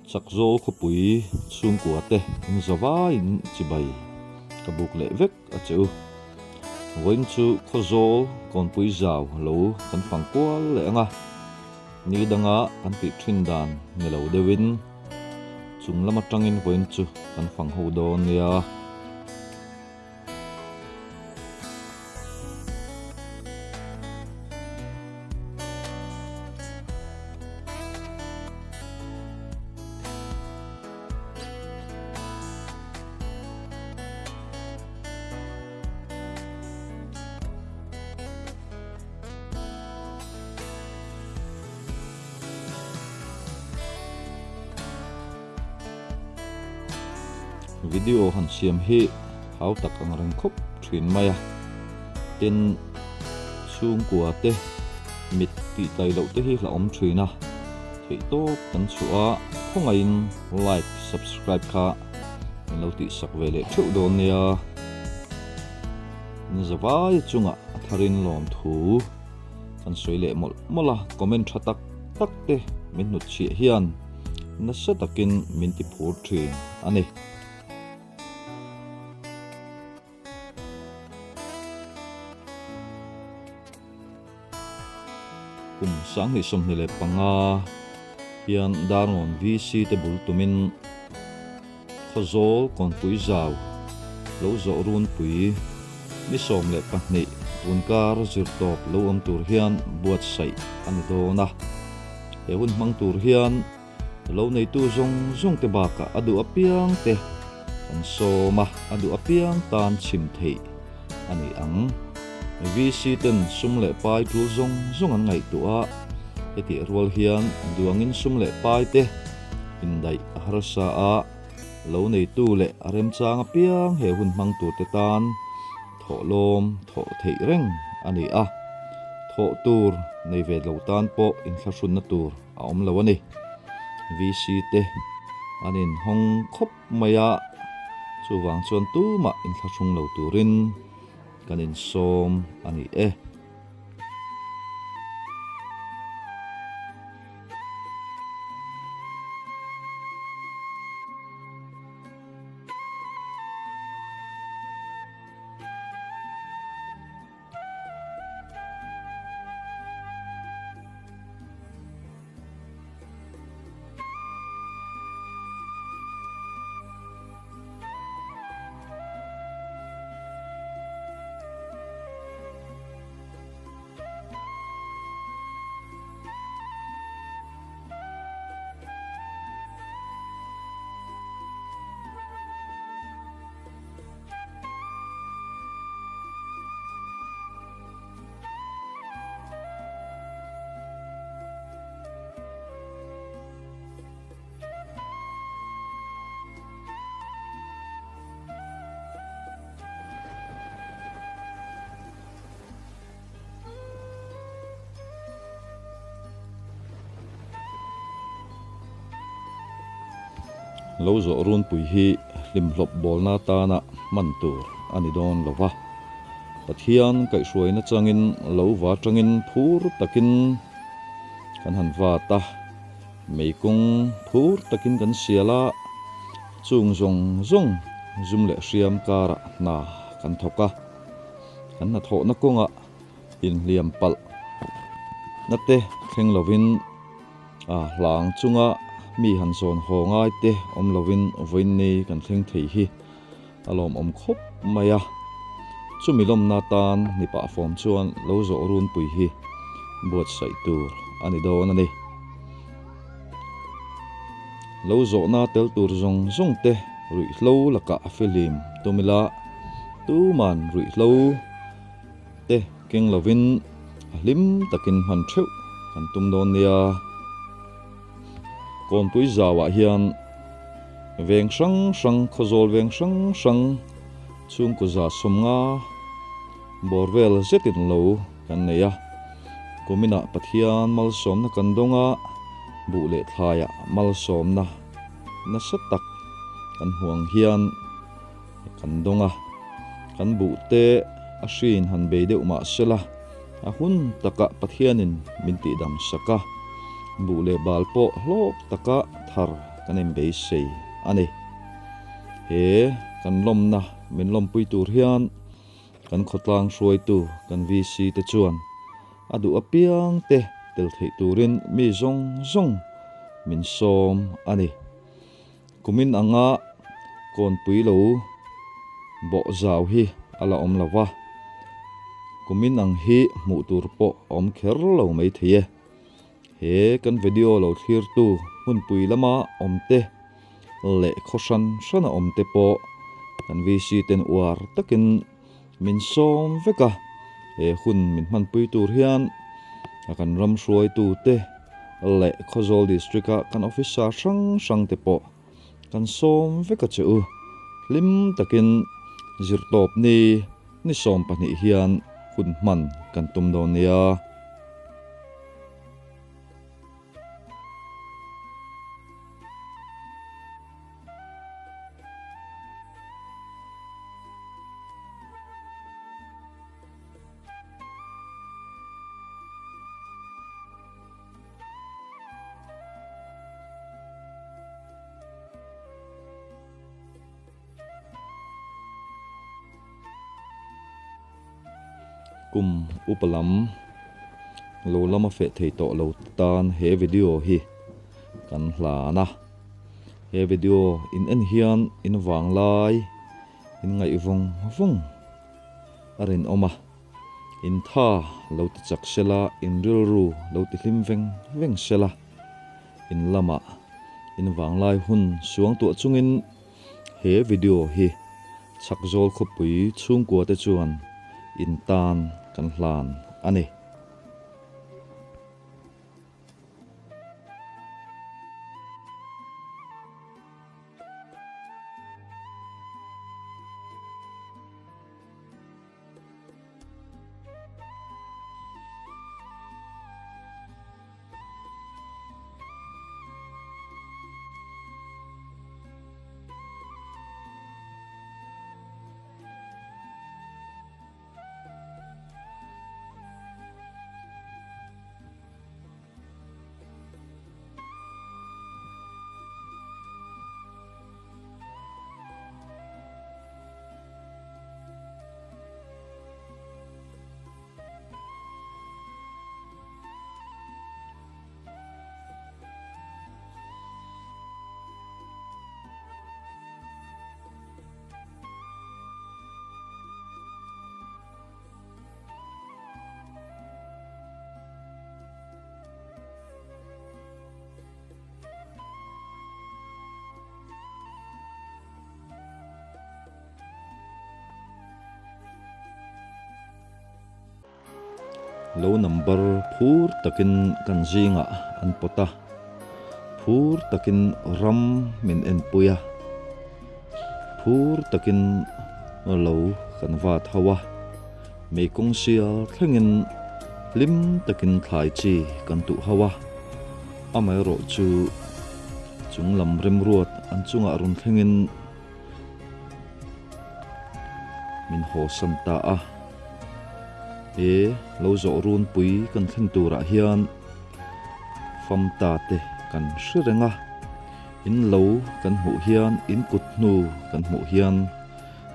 Chakzawl khawpui chhungkua te in zavaiin chibai ka buk leh vek a che u. Vawiin chu Khawzawl kawnpui zau lo kan fang kual leh ang a, ni danga kan tih thin dan ni lo deuhin chung lam atangin vawiin chu kan fang ho dawn nia. Video han siam hi hau tak ang reng khawp thin mai a, tin chhungkua te mit tih tlai loh te hi hlauhawm thin a, theih tawp kan chhuah a, khawngaihin like subscribe kha min lo tih sak ve leh theuh dawn nia. In zavai chungah a tharin lawmthu kan sawi leh mawlh mawlh a, comment tha tak tak te min hnutchhiah hian nasa takin min ti phur thin a ni. Kum 2025 hian Darngawn VC te bul tumin Khawzawl Kawnpui Zau lo zawh runpui ni 12 tunkar zirtawp lo awm tur hian buatsaih a ni dawn a. He hun hmang tur hian lo neitu zawng zawng te bakah a duh apiang te kan sawm a, a duh apiang tan chhim theih a ni ang. VC ten sum leh pai tul zawng zawng an ngaihtuah a, hetih rual hian duangin sum leh pai te indaih a harsa a, lo neitu leh a remchang apiang he hun hmang tur te tan thawhlawm thawh theih reng a ni a, thawh tur nei ve lo tan pawh inthlahrunna tur a awm lo a ni. VC te an inhawng khawp mai a, chuvang chuan tumah inthlahrung lo turin kan insawm a ni e. Lo zawh runpui hi hlimhlawp bawlna atana hman tur a ni dawn lo va, Pathian kaihhruaina changin lo va tangin phur takin kan han vat a, meikung phur takin kan sial a, chung zawng zawng zum leh hriam karah hna kan thawk a, kan hnathawhna kawngah inhliam palh na te thleng lovin a hlang chunga mi han zawn haw ngai te awm lovin vawiin ni kan thleng thei hi a lawmawm khawp mai a. Chumi lawmna tan ni pah fawm chuan lo zawh runpui hi buatsaih tur a ni dawn a ni. Lo zawhna tel tur zawng zawng te ruihhlo lakah a fihlim tum ila tuman ruihhlo te keng lovin a hlim takin hman theuh kan tum dawn nia. Kawnpui zauah hian veng hrang hrang, khawzawl veng hrang hrang chhungkaw 150 bawr vel zetin lo kan nei a. Kuminah Pathian malsawmna kan dawng a, buh leh thlaiah malsawmna nasa tak kan hmu ang hian Kan dawng a, kan buh te a hriin han bei deuh mah sela, a hun takah Pathianin min tihdam sak a, buh leh bal pawh hlawk taka thar kan inbeisei a ni. He kan lawmna min lawmpui tur hian kan khawtlang hruaitu kan VC te chuan a duh apiang te tel theih turin mi zawng zawng min sawm a ni. Kumin anga kawnpui lo bawh zau hi a la awm lo va, kumin ang hi hmuh tur pawh a awm kher lo mai thei e. He kan video lo thlirtu hmunpui lama awm te leh khaw hran hrana awm te pawh kan VC ten uar takin min sawm vek a, he hun min hmanpui tur hian a kan ram hruaitu te leh Khawzawl District a kan officer hrang hrang te pawh kan sawm vek a che u. Hlim takin zirtawp ni ni 12 hian hun hman kan tum dawn nia. Kum upa lam lo lama feh thei tawh lo tan he video hi kan hlan a. He video in en hian in vang lai in ngaih vawng vawng a rinawm a. In tha lo ti chak sela, in rilru lo ti hlim veng veng sela, in lamah in vanglai hun suang tuah chungin he video hi Chhakzawl khawpui chhungkua te chuan in tan kan hlan a ni. Lo number phur takin kan zingah an pawt a, phur takin ram min enpui a, phur takin lo kan vat ho a, meikawng sial thlengin hlim takin thlai chi kan tuh ho a, amaherawhchu chung lam remruat an chungah rawn thlengin Min hawsan ta a, he lo zawh runpui kan thlen turah hian famta te kan hre reng a, in lo kan hmuh hian in kut hnu kan hmuh hian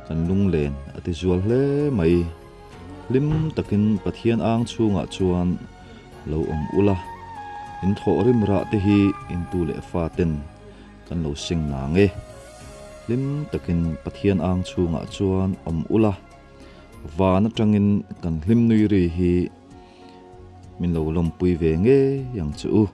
kan lunglen a ti zual hle mai. Hlim takin Pathian ang chhungah chuan lo awm ula, in thawhrim rah te hi in tu leh fa ten Kan lo sing nang e. Hlim takin Pathian ang chhungah chuan awm ula, van atangin kan hlim nui ri hi min lo lawmpui ve ngei ang che u.